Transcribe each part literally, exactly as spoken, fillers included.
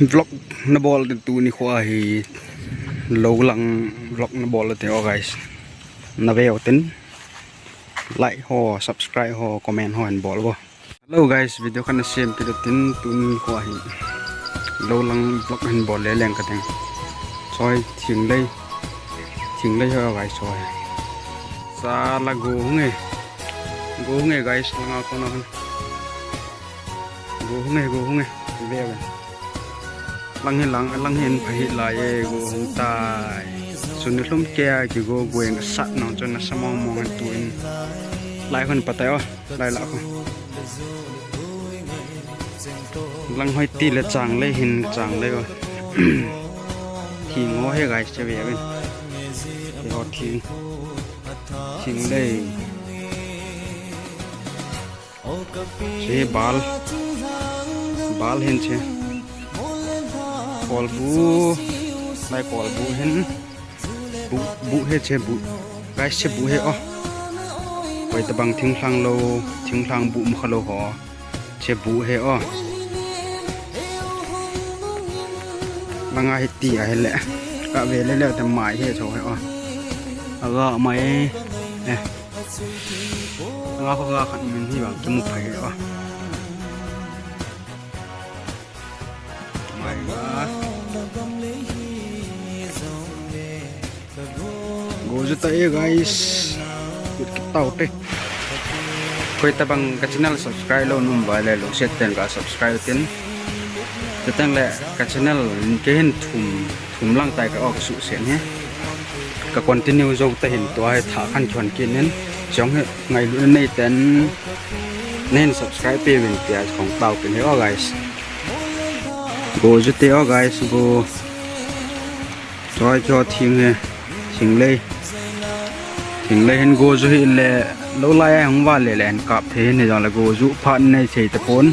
Vlog nabol ding tuni kho ahi, lou lang vlog nabol ding o guys. Naveu tin like ho, subscribe ho, comment ho hin bol vo. Hello guys, video kana sem kit tin tuni kho ahi, lou lang vlog hin bol le leng kating. Choi, thinglei, thinglei ho guys, choi. Sala go hung e, go hung e guys, langa kona hung. Go hung e, go hung e. Ve ve. Lang hi lang, lang hin pha hi lai e, go hung tai. Sun ni lhum kei a kigo go eng sat nang chun nasa mong mong an tu in. Lai hun patai o, lai la ko. Lang hoi ti le changlei hin changlei o. Thing o he guys, che ve ve. Ke ho thing. Thinglei. Che bal. Bal hin che. Kolbu. Lai kolbu hin. Bu, bu he che bu. Guys, che bu he o. Koi tabang thinglhang lou, thinglhang bu ma kha lou ho. Che bu he o. Langa hi ti a he le. Ka ve le le te mai he cho he o. Aga mai. Eh. Nga ko nga khat min hi bang kimu phai o. Mai nga. Go ju ta e guys. Kut kit tau te. Koi tabang ka channel subscribe lou num vai le lungset ten ka subscribe tin. Teteng le ka channel ke hin thum, thum lang tai ka ok su sen he. Ka continue jou ta hin tua he tha khan chuan kin nen. Chong he ngailu nei ten. Nen subscribe pe vin tia khong tau kin he o guys. Go ju te o guys, go. Choi cho thing he. Thinglei. Thinglei hin go ju hi le. Lou lai a hung va le le hin kap the hin jong le go ju phat nei thei ta pon.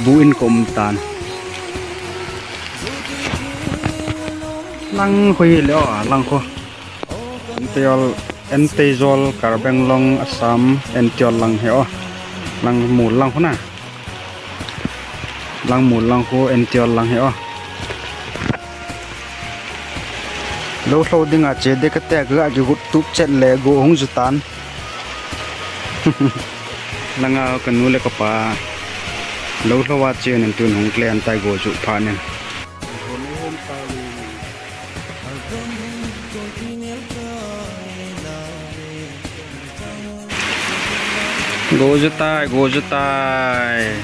Bu in kom tan. Lang kho hi le o, lang kho. Entei jol, Entei jol, Karbi Anglong, Assam, Entiol lang he o. Lang mul lang kho na. Lang mul lang kho, Entiol lang he o. Lou lhou ding a che de ka te ka ga ki gut tup chet le go hung ju tan. Langa ka nu le ka pa. Lou lhou a che nen tun hung kle an tai go ju pha nen. Go ju tai, go ju tai.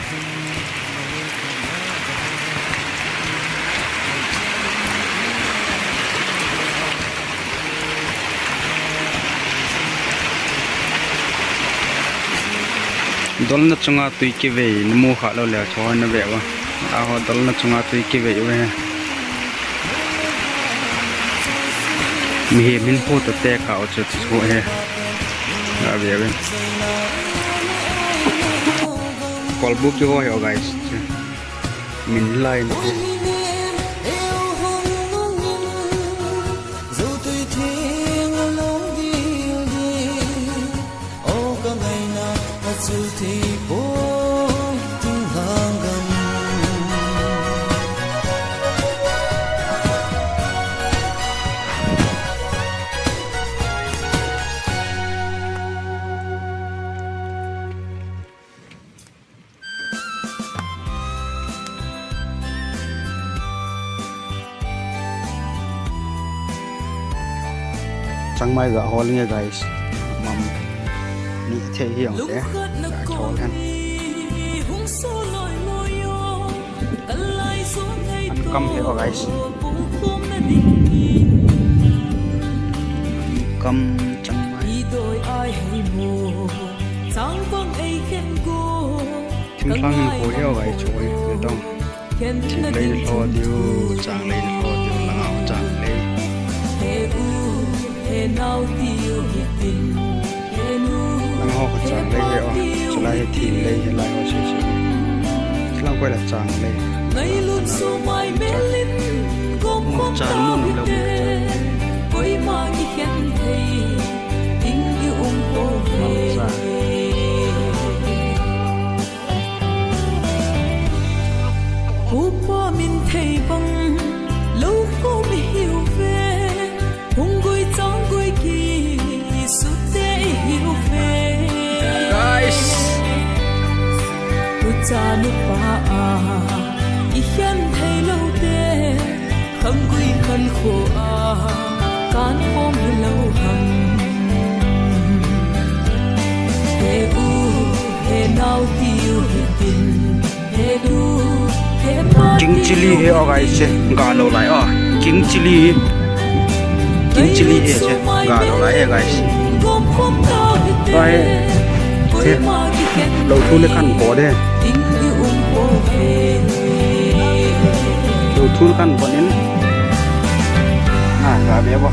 Dolna chunga tui kivei, na mu kha lou le, choi na ve uva. Aho, dolna chunga tui kivei uve. Mihem hin phu ta te kha u chu chu he. A ve ve. Kolbu kiho he o guys. Min lai na he. Changmai ga hol nge guys. Mam ni the hi ang te. Ga hol han. An kam he o guys. Kam changmai. Thingthang in koi heo gai choi, le dong. Thinglei na lho diu, changlei na lho diu, langa ho changlei. Langa ho kha changlei he o, chulai he thinglei he lai ho se se. Chulang koi la changlei. Chan mun lo. Upa Min thei bang lo ko mi hiu ve, hung gui chang gui ki su te i hiu ve. Guys. U cha nu pa a, i hian thei lo te, khang gui khan kho a, kan pom lo ham. He u, he nau tiu hitin. King chilli he o guys, che, ga lo lai o. King chilli. King chilli he che, ga lo lai he guys. Ga he. Che. Lo thu le kan bo de. Lo thu le kan bo nin. Na, ga be bo.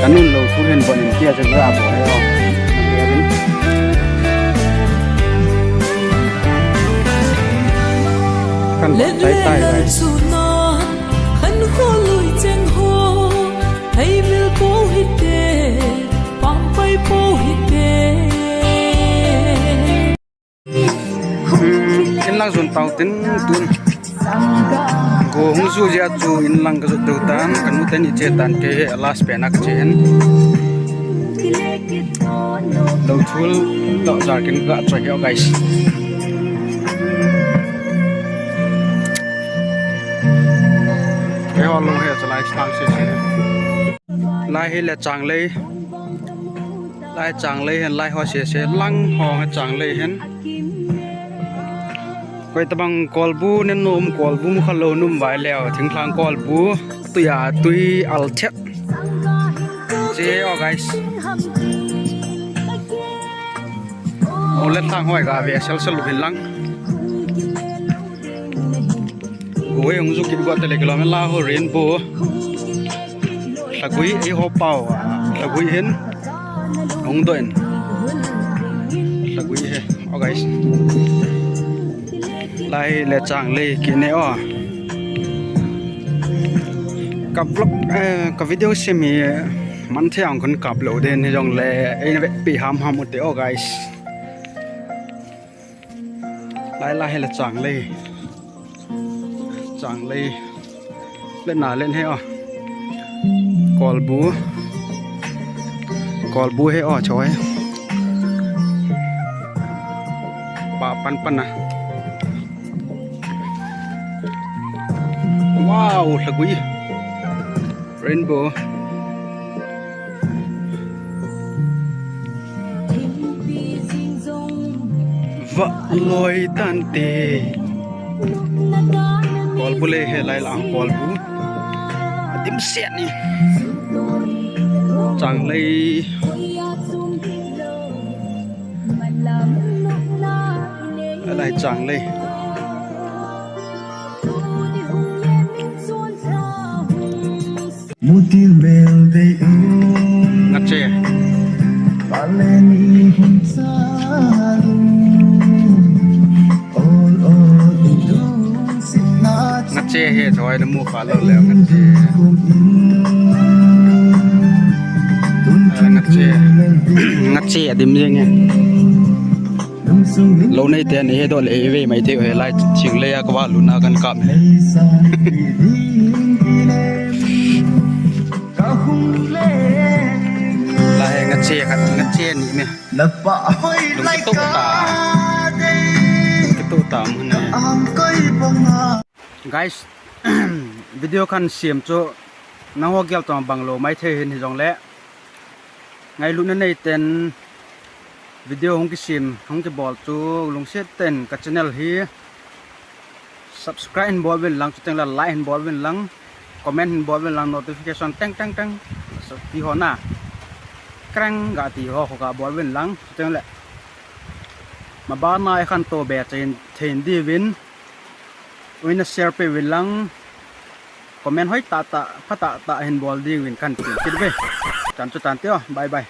Kanun lo thu hin bon in tia chu ga bo he o. Kan bon tai tai guys. Khan kho lui cheng ho, hei vil po hi te, pam pai po hi te. Hmm, in lang zun tau tin tun. Go hung zu jia chu in lang ka zut deu tan, ka nu te ni che tan ke he last pen a ka che hen. Lo thul, lo jar kin ka choi heo guys. Ke ho lo he cha lai stang se se. Lai hi le chang lei. Lai chang lei hen, lai ho se se, lang ho nga chang lei hen. Koi tabang kolbu nen num, kolbu mu kha lo num vai leo, thingthang kolbu, tuia tui al chet. Che o guys. O le thang hoi ga ve sel sel hin lang. Goi hung zu kit go te le kilom la ho rainbow. Lhagui ei ho pau. Lhagui hin. Hung do in. Lhagui he. O guys. Lai le chang lei ki ne o. Ka vlog, eh, ka video sem hi man the ang kon kap lo den hi jong le ei na ve pi ham ham u te o guys. Lai lai he le chang lei. Chang lei. Le na len he o. Kolbu. Kolbu he o choi. Ba pan pan na. Wow, lhagui. Rainbow. Va loi tante. Kolbu le he lai lang kolbu. Adim se ni. Chang lei. Lai chang lei. Mutil mel dei u. Ngache. Paleni hun sa. Ol ol du sitna. Ngache he choi na mu kha lo le ngache. Ngache. Ngache adim jeng he. Lo nei te nei he do le ve mai thei he lai ching le a ka va lu na kan kap. Lai ngache khat ngache ni me. Lapa hoi lai ka. Kitu ta mun ne. Guys, video kan siam chu nangho gel tong bang lo mai thei hin hi jong le. Ngailutna nei ten video hung kisim, hung kibol chu lungset ten ka channel hi subscribe hin bol uvin lang, chuteng le like hin bol uvin lang, comment hin bol uvin lang, notification teng teng teng. So, ti ho na. Kreng ga ti ho, ho ga bol uvin lang, chuteng le. Ma ba na e khan to be chen, chen di uvin. Uina share pe uvin lang. Comment hoi ta ta, pha ta ta hin bol di uvin kan ti. Kit ve. Chan chu chan te o. Bye bye.